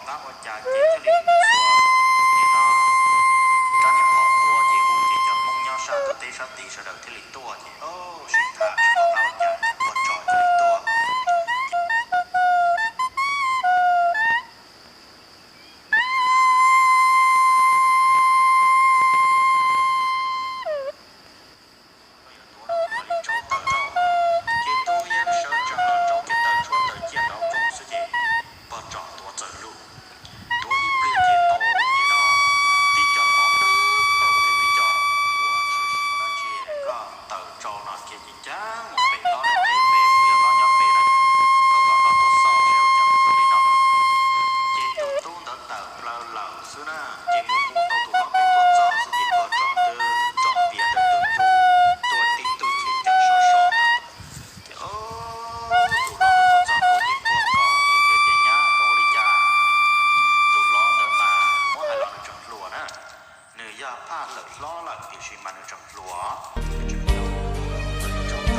Pab ua cas ces thiaj li nim no rab niag phom tua ces hu ces cov Hmoob nyob sab tuaj teb sab tid sawv daws thiaj li tuaj ces sib tham tsis pom qab ua cas, pog tso thiaj li tuaj. Tuav no ua li tsaub taws rau, ces Tub Yeeb sawv tsees los rau kiag taws tshuab taws ciaj nrov koog xwb ces pog tsom tuav txawm lug. Tuav ib pliag ces tau nim no tib co mov dawb paug thiab tib co ua tshwm sim dab tsi koj taws rau no kiag ces ncaj mus pem hlob lawm peb pem mus yog hlob nyob pem no, koj kom hlob tuaj xauj seb ua cas mus zoo li no. Ces tus tub ntawd tawm plaws lawm xwb na, ces mus hu tau tus hlob pem tuaj txog xwb ces pog tsom twb tsom piav ntawm tus tub tuaj tib tug cev ceem sov so ntawd. Ces tus hlob ntawd tuaj txog ntua ces pog kom ces thiaj tias, Nyab, koj ua li cas? Tus hlob ntawd mas muab hais los nws tseem hluas na, nws yog phaj lawm hlob lawm tiam sis mas nws tseem hluas, nws tseem yau, nws tseem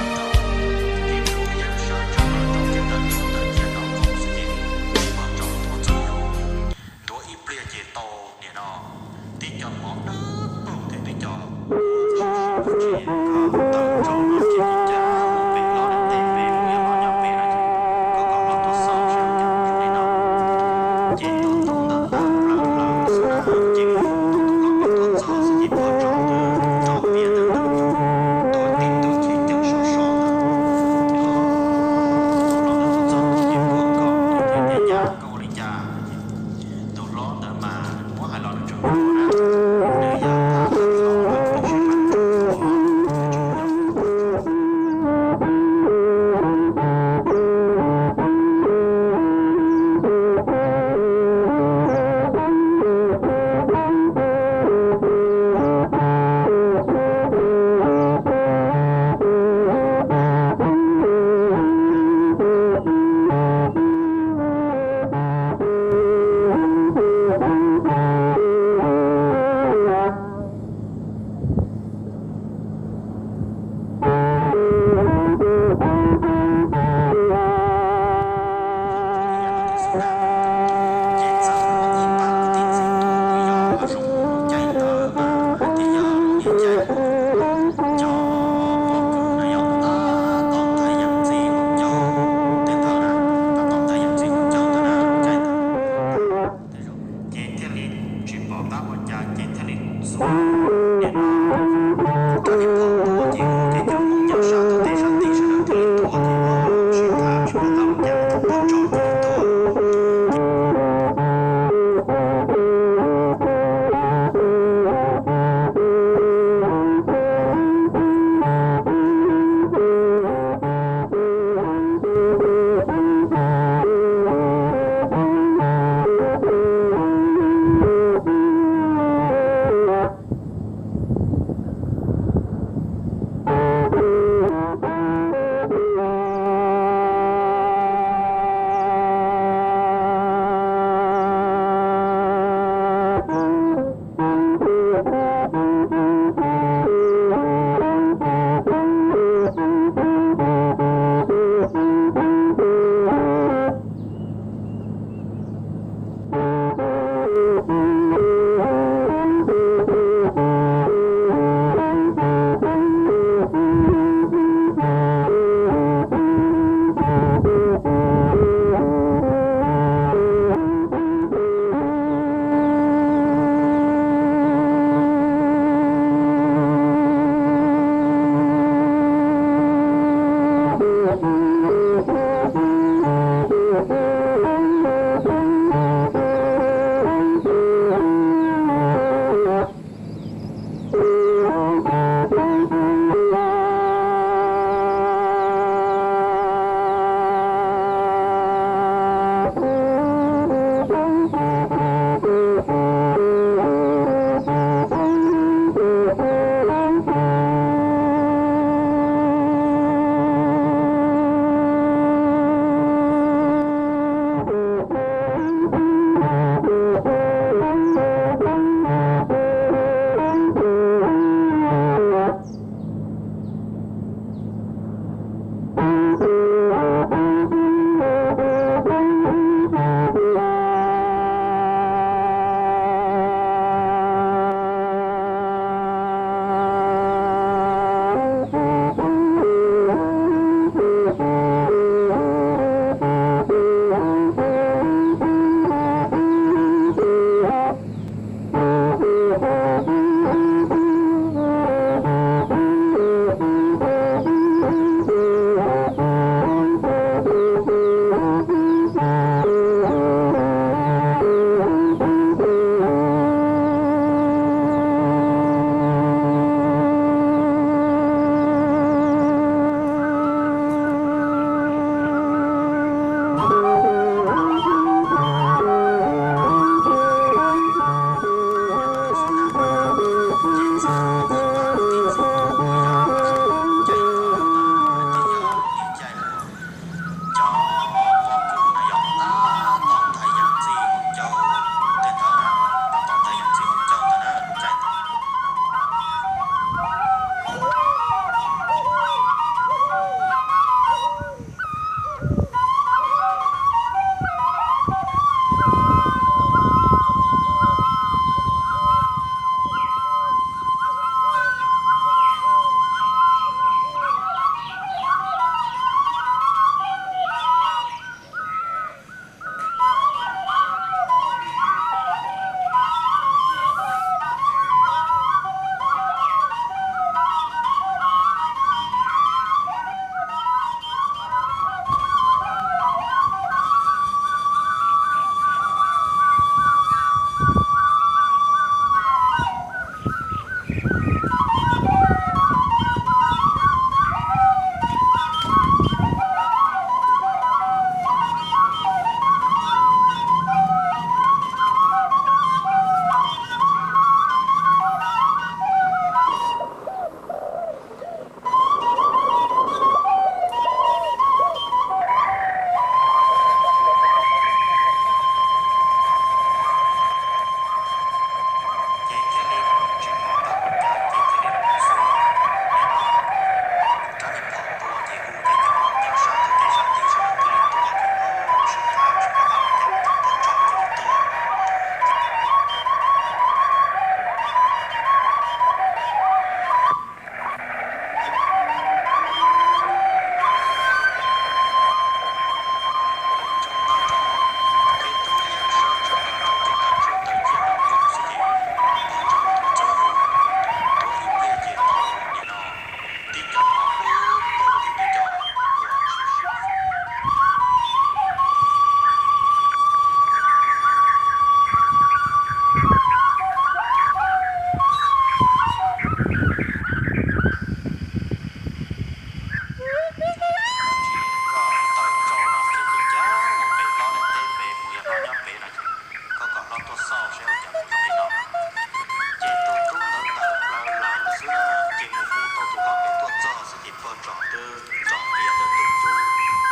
Twb tsom piav ntawm tus cub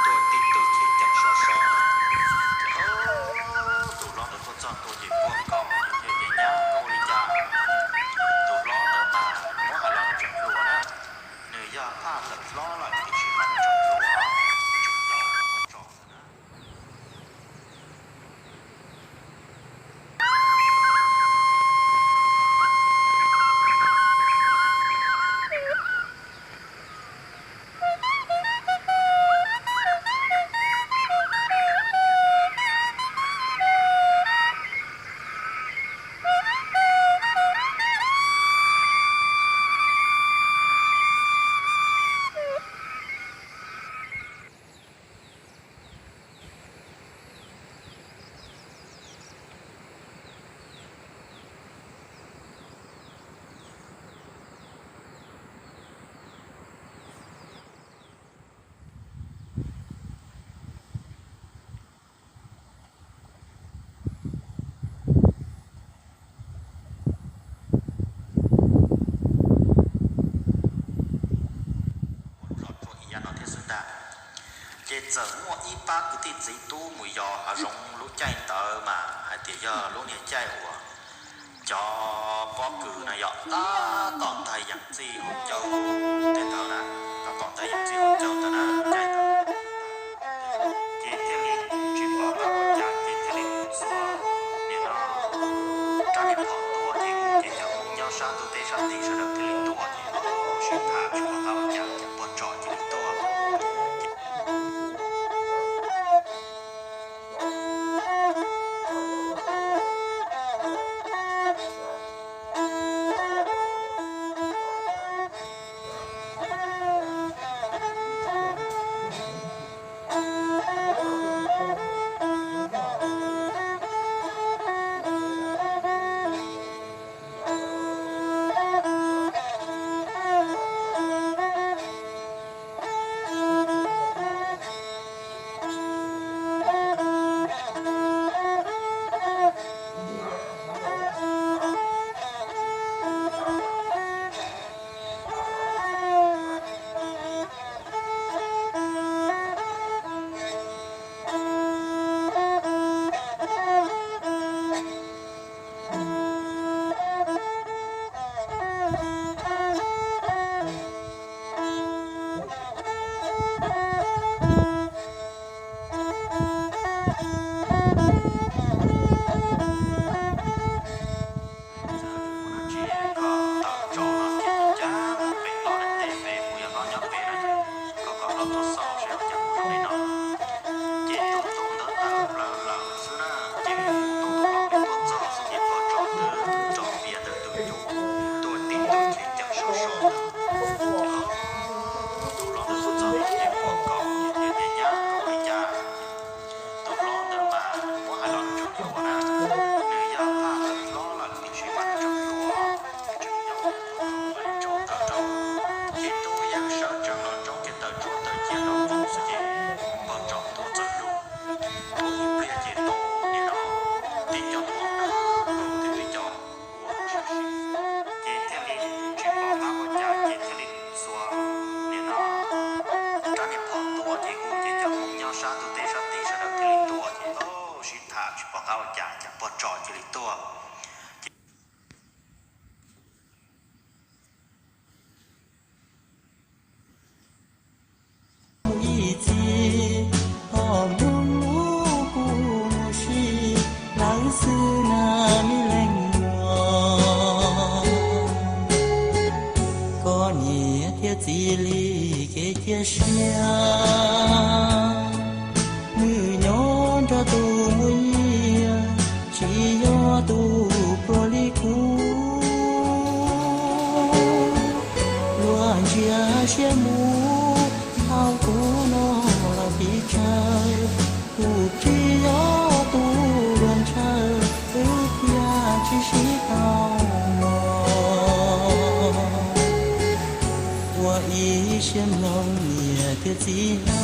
tuaj tib tug ces ceem so so na. Tus hlob ntawd tuaj txog ntua ces quaj nkaus ces thiaj tias, Nyab, koj ua li cas? Tus hlob ntawd mas muab hais los nws tseem hluas na, nws yog phaj tawm hlob lawm tiam sis mas nws tseem hluas, nws tseem yau ua tsom ntawd na. Los rua ib yam no thiab xwb ntag. Ces txawm muaj ib pab kwv tij txiv tub mus yos hav zoov lub caij ntawd mas hais tias yog lub niag caij uas cov pob kws no yog tab tom ntag yeem txij hauv caug tej ntawd na, tab tom ntag yeem txij hauv caug ntawd na, caij ntawd. Ces thiaj li tsis pom qab ua cas ces thiaj li mus txog nim no rab niag phom tua ces kuj ces cov Hmoob nyob sab ntuj teb sab tid sawv daws thiaj li tuaj ces sib tham tsis pom qab ua cas ces pog tsom cia li tuaj. Txawm mus no tsis koj tawm tso no ces cas pem los daim teb pem kuv yog hlob nyob pem no ces koj kom hlob tuaj xauj seb ua cas mus zoo li no. Ces tus tub ntawd tawm plaws lawm xwb na, ces tus tub hlob pem tuaj txog xwb ces pog tsom twb tsom piav ntawm tus cub tuaj tib tug ces ceem so so na. Tus hlob ntawd tuaj txog ces quaj nkaus ces thiaj tias, Nyab, koj ua li cas? Tus hlob ntawd mas muab hais los nws tseem hluas na, nws yog phaj tawm hlob lawm tiam sis mas nws tseem hluas, nws tseem yau, nws tseem rau rau. Ces tub yeej sawv tsees los rau ces tawm tshuaj tawm cia rau nkaus xwb ces pog tsom tuaj txawm lug, tuaj ib pliag ces tau nim no tib co tuaj, tib co ua tshwm sim, ces thiaj li tsis pom qab ua cas ces thiaj li xuas nim no rab niag phom tua ces hu ces cov Hmoob nyob sab ntuj teb sab tid sawv daws thiaj li tuaj ces sib tham tsis pom qab ua cas ces pog tsom cia li tuaj. Ib txhis, thaum hnub kuv mus si, lawv xwb na, me leej muam. Koj niam thiab txiv li kev cia siab, nws nyob nrog tus muaj nyiaj, tsis yog tus pluag li kuv. Luag ntsia siab mus, thaum kuv no los tiv tsawv, kuv tsis yog tus luag ntshaw, wb thiaj tsis sib tau los. Ua ib siab mloog niam thiab txiv na.